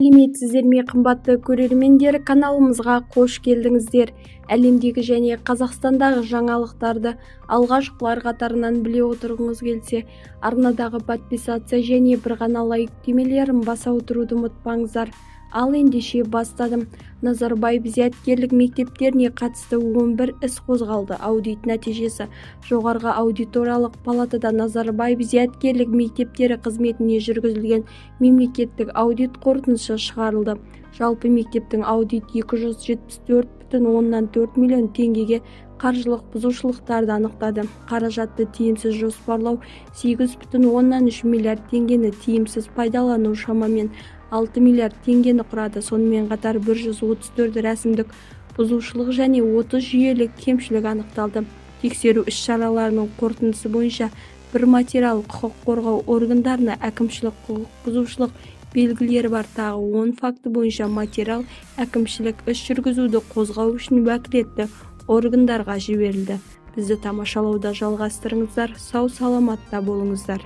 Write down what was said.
Сәлеметсіздер ме, қымбатты көрермендер! Каналымызға қош келдіңіздер! Әлемдегі және Қазақстандағы жаңалықтарды алғашқылар қатарынан біле отырғыңыз келсе, арнадағы подписаться және бір ғана лайк түймелерін баса отыруды ұмытпаңыздар. Ал ендеше, бастадым. Назарбаев зияткерлік мектептеріне қатысты 11 іс қозғалды. Аудит нәтижесі. Жоғарғы аудиторлық палатада Назарбаев зияткерлік мектептері қызметіне жүргізілген мемлекеттік аудит қорытындысы шығарылды. Жалпы мектептің аудит 274,4 миллион теңгеге қаржылық бұзушылықтарды анықтады. Қаражатты тиімсіз жоспарлау 8,3 миллиард теңгені, тиімсіз пайдалану шамамен 6 миллиард теңгені құрады. Сонымен қатар 134 рәсімдік бұзушылық және 30 жүйелі кемшілік анықталды. Тексеру іс-шараларының қорытындысы бойынша бір материал құқық қорғау органдарына, әкімшілік құқық бұзушылық белгілері бар тағы 10 факті бойынша материал әкімшілік іс жүргізуді қозғау үшін уәкілетті органдарға жіберілді. Бізді тамашалауды жалғастырыңыздар. Сау-саламатта болыңыздар!